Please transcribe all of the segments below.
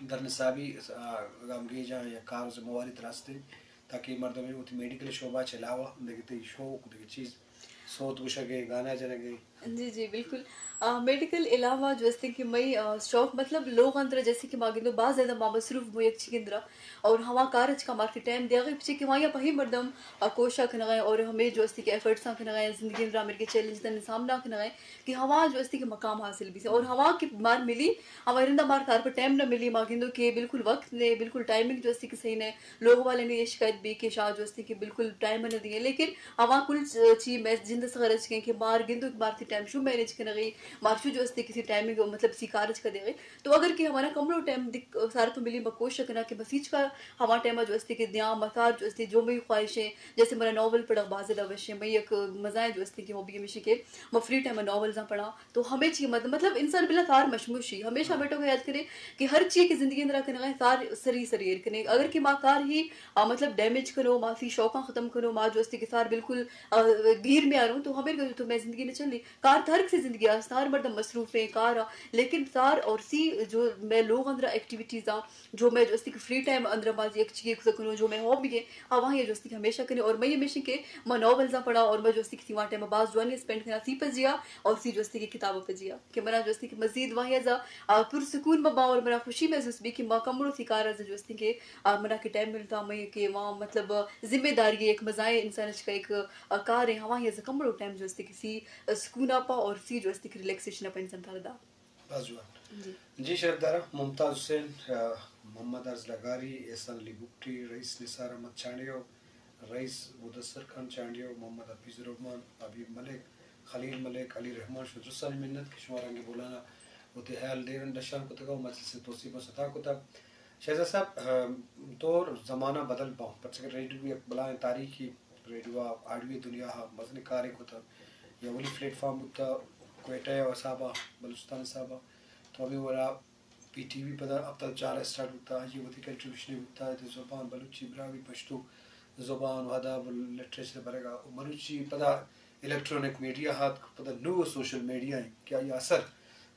در نصابی، آ، گامگیجاں یا کار ءُ ذمہ واری ترا است انت تاکہ مردم وتی میڈیکل شعبہ چہ علاوہ دگہ تئی شوق، دگہ چیز، سوت گوشگ ءِ، گانا جنگ ءِ؟ جی، جی، بالکل۔ آ، میڈیکل علاوہ جو است کہ مئی، آ، شوق مطلب لوگ اندر جیسے کہ ما گندو باز زیادہ ما مصروف بو یک چی گندرا اور ہما کار اچ کا مارتی ٹائم دیاغی پچے کہ وہاں پہی مردم، آ، کوشاں کنغا اور ہمیں جو است کہ ایفرٹس آں کنغا زندگی اندر امریکہ چیلنج تن سامنا کنغا کہ ہوا جو استی کہ مقام حاصل بیت اور ہوا کہ مار ملی، ہوا رندا مار کار پر ٹائم نہ ملی، ما گندو کہ بالکل وقت نے، بالکل ٹائمنگ جو استی کہ صحیح نے، لوگ والے نے یہ شکایت بھی کہ شاہ جو استی کہ بالکل ٹائم نہ دیے، لیکن ہوا کل چی میں جند سغر اچ کہ مار گندو کہ مار تی ٹائم شو مینج کنگی، مار شو جو استی کسی ٹائمنگ مطلب سی کار اچ کا دیگی۔ تو اگر کہ ہمارا کمرو ٹائم دک سارا تو ملی، ما کوشش کنا کہ بسیچ کا ہما ٹائم جو استی کہ دیاں مکار جو استی جو بھی خواہشیں، جیسے منا ناول پڑھگ باز زیادہ وش ہے، میں یک مزائیں جو استی کہ ہابی ہمیشہ کہ ما فری ٹائم ناولزاں پڑھاں، تو ہمے چی مت-، مطلب انسان بلا کار مشموشی، ہمیشہ بیٹھو کو یاد کرے کہ ہر چیز کی زندگی اندر کنگا ہے، کار سری سری ایر کنے۔ اگر کہ ما کار ہی، آ، مطلب ڈیمیج کنو، ما سی شوقاں ختم کنو، ما جو استی کہ سار بالکل، آ، گیر میں آروں، تو ہمیں تو میں زندگی نہ چلی۔ کار تھر سے زندگی آ، سار مردم مصروف ہیں کار آ، لیکن سار اور سی جو میں لوگ اندر ایکٹیویٹیز آ، جو میں جو استی کہ فری ٹائم اندر ما یک چیز کو کنو، جو میں ہابی ہے، آ، وہاں یہ جو استی کہ ہمیشہ کنے اور میں ہمیشہ کہ ما ناولزاں پڑھا اور میں جو استی کہ سیواں ٹائم باز جوانی اسپینڈ کنا سی پجیا اور سی جو استی کہ کتاب پجیا کہ منا جو استی کہ مزید واہی ازا، آ، پر سکون مبا اور منا خوشی محسوس بھی کہ ما کمڑو سی کار از جو استی کہ، آ، منا کہ ٹائم ملتا میں کہ وہاں مطلب ذمہ داری ایک مزائیں انسان اچ کا ایک، آ، کار ہے، ہواں یہ کمڑو ٹائم جو استی کہ سی، آ، سکون آپا اور سی جو استی کہ ریلیکسیشن اپا انسان تھا دا۔ باز جوان۔ جی۔ جی شرفدار، ممتاز حسین، آ، محمد ارز لغاری، احسان علی بگٹی، رئیس نثار احمد چانڈیو، رئیس مدثر خان چانڈیو، محمد حفیظ الرحمن، حبیب ملک، خلیل ملک، علی رحمان، شما درستانی منت کہ شما رنگ بولانا وتی حیال دیر نشان کتگ و مجلس توسیع و ستا کتگ۔ شہزاد صاحب، آ، دور زمانہ بدل باں، پرچہ کہ ریڈیو یک بلائیں تاریخی ریڈیو ء آڈیو ء دنیا ء مزنیں کارے کتگ، یا اولی پلیٹ فارم بوتگ کوئٹہ ء حساب ء، بلوچستان ء حساب ء، تو ہمے وڑا پی ٹی وی پدا ہپتاد چار ء اسٹارٹ بوتگ، آئی ء وتی کنٹریبیوشنے بوتگ، اے زبان بلوچی براہوئی پشتو زبان و ادب و لٹریچر برگ ء، و مروچی پدا الیکٹرانک میڈیا اتک، پدا نو سوشل میڈیا انت کہ آئی ء اثر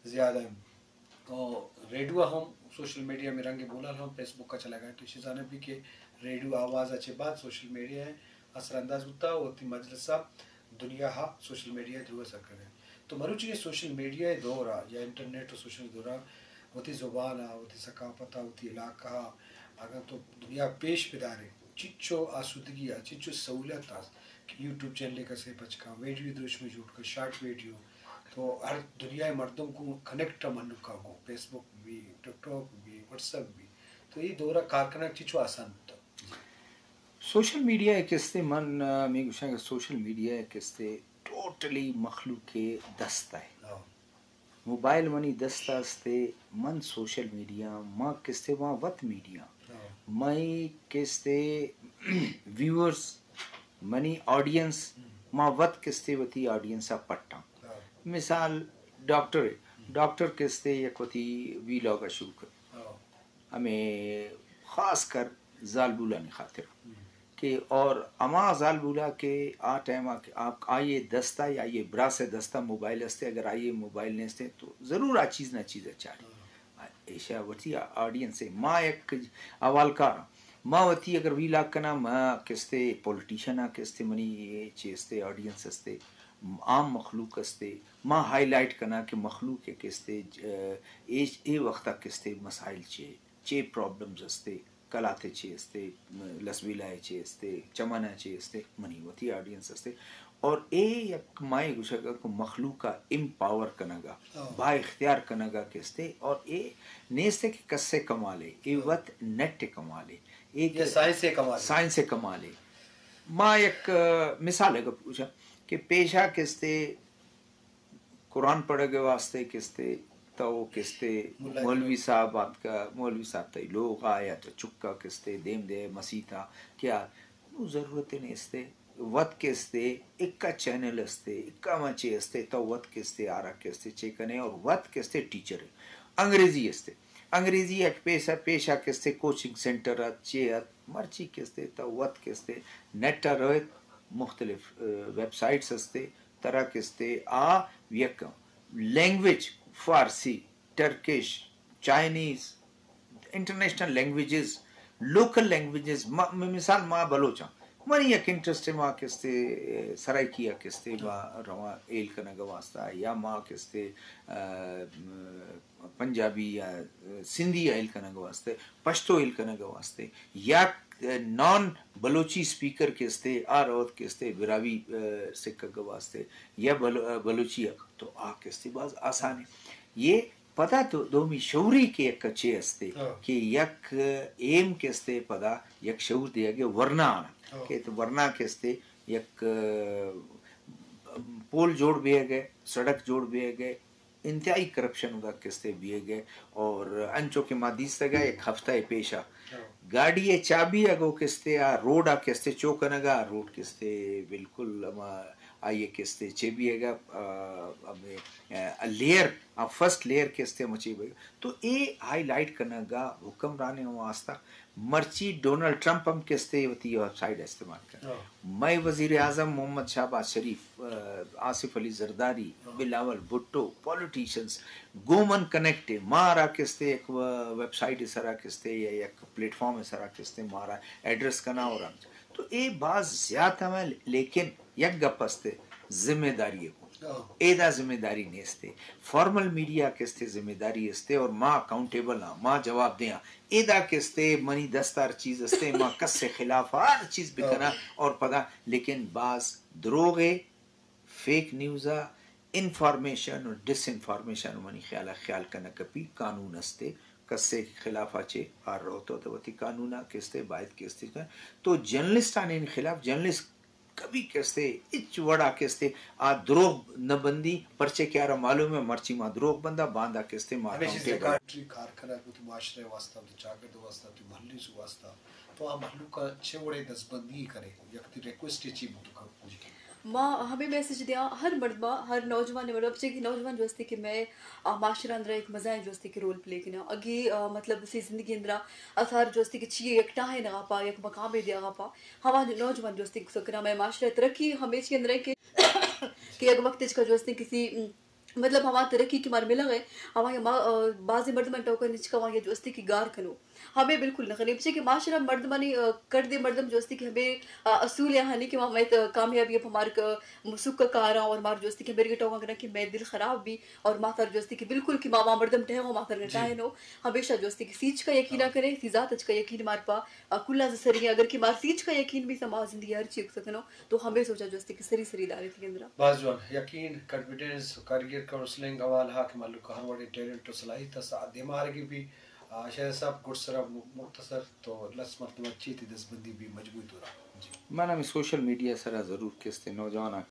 زیادہ انت۔ تو ریڈیو ہم سوشل میڈیا میں رنگ بولان ہم فیس بک کا چلا گئے۔ تو اسی زانے بھی کہ ریڈیو آواز اچھے بعد سوشل میڈیا ہے اثر انداز ہوتا، وتی مجلس ء دنیا ء سوشل میڈیا ء درو اثر کرے۔ تو مروچی یہ سوشل میڈیا ء دور ء یا انٹرنیٹ و سوشل دور ء وتی زبان ء، وتی ثقافت ء، وتی علاقہ ء اگر تو دنیا پیش بدارے، چچو آسودگی ء، چچو سہولت ء کہ یوٹیوب چینل کسے پچ کن، ویڈیو دروشم جوڑ کن، شارٹ ویڈیو، تو ہر دنیا ء مردم کو کنیکٹ ء منوکا کو، فیس بک بھی، ٹک ٹاک بھی، واٹس ایپ بھی، تو یہ دور ء کار کنگ چچو آسان بوتا۔ سوشل میڈیا ء کستے من، آ، می گوشاں کہ سوشل میڈیا ء کستے ٹوٹلی مخلوق ء دست ء۔ ہاں۔ موبائل منی دست ء استے، من سوشل میڈیا، ما کستے واں وت میڈیا۔ ہاں۔ مئی کستے ویورز، منی آڈینس، ہم۔ ما وت کستے وتی آڈینس ء پٹاں۔ ہاں۔ مثال ڈاکٹر، ہم۔ ڈاکٹر کستے یک وتی ویلاگ ء شروع کت۔ ہاں۔ ہمیں خاص کر زالبولانی خاطر ہم۔ کہ اور ہما زالبولا کہ آ ٹائم آ کہ آپ آئیے دستا یا آئیے براس دستا موبائل استے، اگر آئیے موبائل نیستے تو ضرور آ چیز نہ چیز اچاری۔ ہاں۔ ایشا وتی آڈینس ہے۔ ما یک حوالکار ہاں۔ ما وتی اگر ویلاگ کنا، ما کستے پولیٹیشن آ کستے منی چیستے آڈینس استے، عام مخلوق استے، ما ہائی لائٹ کنا کہ مخلوق ہے کستے، اے، اے وقت آ کستے مسائل چے۔ چے پرابلمز استے، کلات ء چے استے، لسبیلہ ء چے استے، چمن ء چے استے، منی وتی آڈینس استے۔ اور اے یک مائے گوشگ ء کہ مخلوق ء امپاور کنگ ء، ہاں۔ با اختیار کنگ ء کہ استے، اور اے نیست کہ کس ء کمال ء، اے ہاں۔ وت نیٹ ء کمال ء، اے یہ کہ سائنس ء کمال ء۔ سائنس ء کمال ء۔ ما یک، آ، مثال ء گپ گوشاں کہ پیشا کہ استے قرآن پڑھگ ء واسطے کستے تو کستے ملا مولوی صاحب آتکا، مولوی صاحب تئی لوغا یا تو چکا کستے دیم دے مسیتا کیا؟ نو ضرورت نیستے۔ وت کستے اکا چینل استے، اکا مچے استے، تو وت کستے آرا کستے چے کنے اور وت کستے ٹیچر ہے۔ انگریزی استے۔ انگریزی یک پیسہ پیشا کستے کوچنگ سینٹر ات، چے ات، مرچی کستے تو وت کستے نیٹ ء رویت، مختلف، آ، ویب سائٹس استے، ترا کستے آ یک لینگویج، فارسی، ٹرکش، چائنیز، انٹرنیشنل لینگویجز، لوکل لینگویجز، ما، مثال ما بلوچاں، منی یک انٹرسٹ ما کستے سرائیکی ءَ کستے ما رواں ہیل کنگ ءِ واسطہ، یا ما کستے، آ، پنجابی یا سندھی ہیل کنگ ءِ واسطے، پشتو ہیل کنگ ءِ واسطے، یا نان بلوچی اسپیکر کستے آ روت کستے براہوئی، آ، سکگ ءِ واسطے یا بلو-، بلوچی ءَ، تو آ کستے باز آسان ہے۔ یہ پدا تو دومی شعوری کہ یک چے استے، ہاں۔ کہ یک ایم کہ استے پدا یک شعور دیگ ءِ ورنا آنا۔ ہاں۔ کہ تو ورنا کہ استے یک، آ، پول جوڑ بیگ ءِ، سڑک جوڑ بیگ ءِ، انتہائی کرپشن ادا کہ استے بیگ ءِ، اور انچو کہ ما دیستگ ءَ یک ہفتہ ءِ پیشا ہاں۔ گاڑی ءِ چابی ءَ گو کہ استے آ روڈ ءَ کہ استے چو کنگ ءَ، روڈ کہ استے بالکل ہما آئی ءِ کہ استے چے بیگ ءَ، آ، ہمے، آ، لیئر، آ، فرسٹ لیئر کہ استے مچے بیگ۔ تو اے ہائی لائٹ کنگ ءَ حکمرانیں واسطہ مرچی ڈونلڈ ٹرمپ ہم کہ استے وتی ویب سائٹ استعمال کن۔ ہاں۔ مئے وزیر اعظم محمد شہباز شریف، آ، آصف علی زرداری، ہاں۔ بلاول بھٹو، پولیٹیشنز، گومن کنیکٹ، مارا کہ استے یک و-، ویب سائٹ سرا کہ استے یا یک پلیٹ فارم سرا کہ استے مارا ایڈریس کنا اور ہم۔ تو اے باز زیات ہم ہے، لیکن یک گپ استے، ذمہ داری کو۔ ہاں۔ ایدا ذمہ داری نیستے۔ فارمل میڈیا کہ استے ذمہ داری استے اور ما اکاؤنٹیبل ہاں، ما جواب دیاں۔ ایدا کہ استے منی دست ہر چیز استے، ما کس ءِ خلاف ہر چیز بکناں ہاں۔ اور پدا، لیکن باز دروغ ہے، فیک نیوز ءَ، انفارمیشن اور ڈس انفارمیشن منی خیال ءَ خیال کنگ کپی، قانون استے، کس ءِ خلاف ءَ چے آ روت تو وتی قانون ءَ کہ استے باید کہ استے کن۔ تو جرنلسٹ آنی خلاف جرنلسٹ کبھی کہ استے ہچ وڑا کہ استے آ دروغ نہ بندی، پرچے کہ آرا معلوم ہے مرچی ما دروغ بندا، باندا کہ استے ما ہمیشہ اکاؤنٹیبل۔ سیکرٹری کار کرا وتی معاشرے واسطہ، وتی چاگرد واسطہ، وتی محلے سو واسطہ، تو آ مہلوک ءَ چے وڑے دزبندی کرے، یک تی ریکویسٹ چی بوتو کر؟ جی۔ ما ہمے میسج دیاں ہر مردما، ہر نوجوان مردم، پرچے کہ نوجوان جو استے کہ مئے، آ، معاشرہ اندرا یک مزائیں جو استے کہ رول پلے کناں۔ اگے، آ، مطلب، سی زندگی اندرا اثار جو استے کہ چیئے یک ٹاہیں نہ آپا، یک مقامے دیا آپا، ہما نوجوان جو استے کہ سکنا مئے معاشرہ ترقی ہمیشی اندرا کہ، کہ یک وقت اچکا جو استے کسی، م، مطلب، ہما ترقی کہ مار ملغ ہے، ہما ما، آ، بازیں مردم انٹو کن اچکا ہما جو استے کہ گار کنو۔ ہمے بالکل نہ کنیں، پرچے کہ معاشرہ مردمانی، آ، کڑدے مردم جو استی کہ ہمے، آ، اصول یا ہنی کہ ما مئے کامیابی پہ مارک مسک کاراں اور مار جو استی کہ ہمے ٹوکاں کناں کہ مئے دل خراب بی اور ماتر جو استی کہ بالکل کہ ما، ما مردم ٹہو ماتر جی۔ نٹاہنو، ہمیشہ جو استی کہ سیچ کا یقینا ہاں۔ کریں، سی ذات اچ کا یقین مار پا، آ، کلاں ز سری اگر کہ مار سیچ کا یقین بی سما زندگی ہر چیز کنو، تو ہمے سوچا جو استی کہ سری سری دارے تی اندرا۔ باز جوان، یقین، کانفیڈنس، کیریئر کاؤنسلنگ حوالہ کہ مالک ہر وڑے ٹیلنٹ و صلاحیت اسا دیما آرگی بی، آ، شہزاد صاحب، گڈ سرا م-، مختصر تو لس مردم چی تی دزبندی بی مجموعی طورا؟ جی۔ من ہمیں سوشل میڈیا سرا ضرور کستے نوجواناں